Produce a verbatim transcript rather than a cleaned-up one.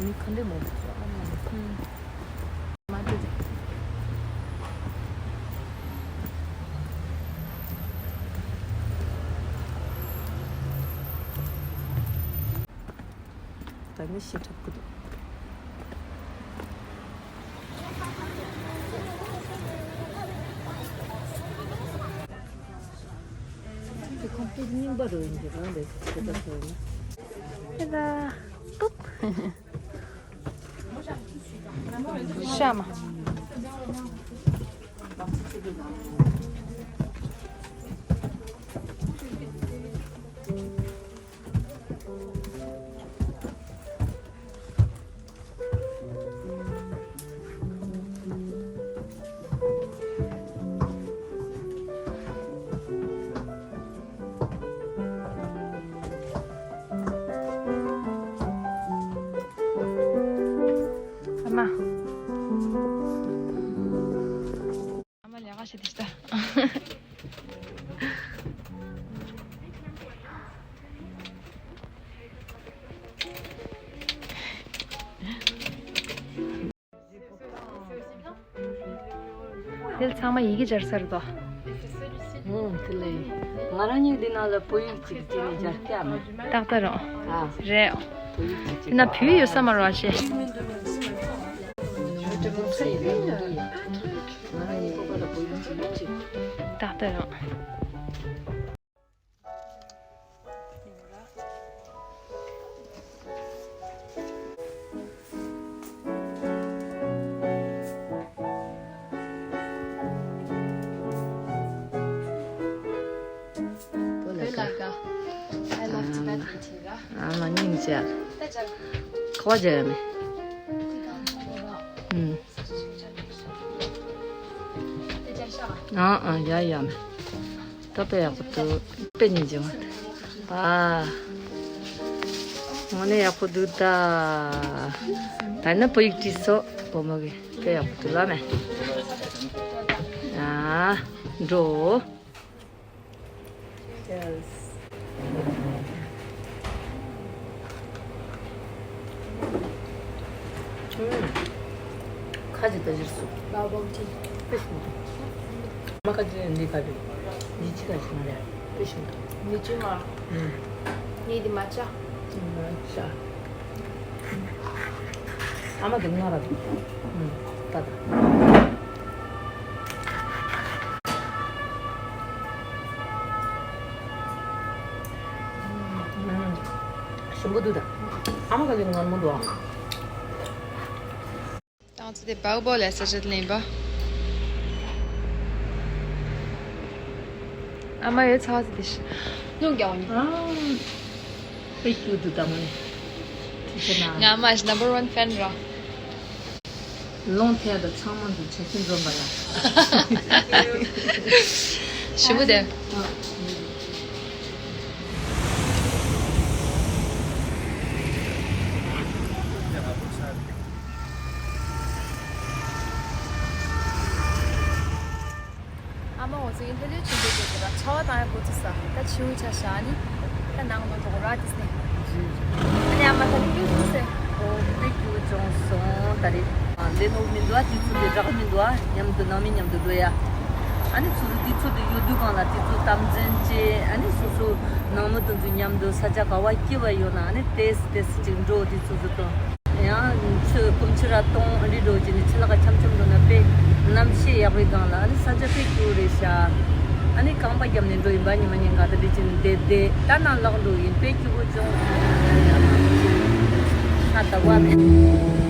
མི་ག་འདྲ་མང་པོ་འདུག་ཨ་མ་ལ། ཧུམ། མ་འདུག་ད་ནི་ཤི་འཁྲབ་ཀྱི་འདུག་དེ་ཁོང་པུ་རྙིང་པ་རུ་ཡིན་གྱི་རང་རེད་དེ་ལྟར་ཐོན་ན། ཨེ་ད། ཏུབ། ཤ་མ། ཨ་མ། ཨ་མ་ལས་ཀ་བྱེད་དེ་ཤི་ད། དེ་ཚང་མ་ཡི་གེ་སྦྱར་ས་རེད་དོ། ཨུམ། དེ་ལས་ང་རང་ཉིད་འདི་ནང་ལ་བོད་ཡིག་ཅིག་བྲིས་ནས་སྦྱར་སྐྱ་མེད། ཏག་ཏག་རེད། ཨ། རེད། བོད་ཡིག་ཅིག་དེ་ན་བོད་ཡོད་ས་མ་རེད་བ་ཤེས། ང་རང་ཉིད་ཁོ་པ་ལ་བོད་ཡིག་ཅིག་ཡོད་ཅིག་ཏག་ཏག་རེད། བོད་ལ་དགའ། I love Tibetan tea ར། ཨ་མ་སྙིང་རྗེ། ད་ཅག་ཁ་བ་རྒྱག་ཡ་མེད། ཨུམ། ཨ་ཨ་ཡ་ཡ་མེད། ད་དཔེ་ཡག་པོ་འདུག་དཔེ་སྙིང་རྗེ་བ། ཨ། དངོས་གནས་ཡག་པོ་འདུག་ད། ད་ནི་བོད་ཡིག་བྲིས་སོ་བུ་མོ་གིས། དཔེ་ཡག་པོ་འདུག་ལ་མེད། ཨ། འགྲོ། Yes. ཁ་ཅིག་ད་གཞིར་སུ། Bubble tea. ཕེ་ཤུ། མ་ཁ་ཅིག་འདི་ཁ་ཅིག་འདི་ཅི་ཁ་ཅིག་མ་རེད། ཕེ་ཤུ། འདི་ཅི་མ། ངས་འདི་མ་ཆ། མ་ཆ། ཨ་མ་གི་ང་ར་འདུག་ད་ད། ཞིམ་པོ་འདུག་ད། ཨ་མ་ག་གི་ངར་མོ་འདུག་ད་ང་ཚོ་དེ་བའུ་བོ་ལ་ས་ཆ་ལེན་པ། ཨ་མ་ཡོད་ཚ་ཚ་དེ་ཤི། སྣུམ་རྒྱག་འོང་ནི། དཔེ་སྐྱིད་འདུག་ད་མོ་ནི། ང་ཨ་མ་ཞི་number one fan ར། ལོང་ཐད་དུ་ཚང་མ་འདུག་ཆ་ཤིན་འཛོམས་པ་ལ། ཞི་བུ་དེ། ཨ་མ་འོ་ཙི་ལྷོད་ལྷོད་བྱེད་འདུག་ཟེར་གྱི་ར། ཆར་པ་བཏང་ཡ་འགོ་ཚུགས་ས། ད་ཕྱི་ཡུལ་ཆ་བཞག་ནི། ད་ནང་ལོགས་འགྲོ་གི་ར་དེ་སེ། ཨ་ནི་ཨ་མ་ད་ནི་སྐྱིད་འདུག་ཟེར། ཨོ་དཔེ་སྐྱིད་བྱུང་སོང་ད་རེད། ལས་ནོར་མི་འདུག་ཨ། དུས་ཚོད་འདི་རག་མི་འདུག་ཨ། མཉམ་དུ་ནང་མི་མཉམ་དུ་འགྲོ་ཡ། ཨ་ནི་སོ་སོ་དུས་ཚོད་འདི་ཡོད་དུས་གང་ལ་དུས་ཚོད་དམ་འཛིན་བྱས། ཨ་ནི་སོ་སོ་ནང་མི་དེ་ཚོ་མཉམ་དུ་ས་ཆ་ག་བ་སྐྱིད་པ་ཡོད་ན་ཨ་ནི་ཏེས་ཏེས་ཅིག་འགྲོ། དུས་ཚོད་ཚོད་དང་། ཡང་ཆུ་སྐོམ་ཆུ་ར་གཏོང་འདི་འགྲོ་བྱས་ནས་ཆུ་ལག་ཁ་འཆམ་འཆམ་འགྲོ་ན་དཔེ་གནམ་གཤིས་ཡག་པའི་སྒང་ལ་ཨ་ནི་ས་ཆ་དཔེ་སྐྱིད་པོ་རེད་ཤག་ཨ་ནི་རྐང་པ་བརྒྱབ་ནས་འགྲོ་ཡིན་པ། ཉི་མ་ཉིན་གང་དེ་འདྲ་བྱས་ནས་བསྡད་བསྡད་ད་ནང་ལོག་འགྲོ་ཡིན། དཔེ་སྐྱིད་པོ་བྱུང་། ད་ད་བ་མེད།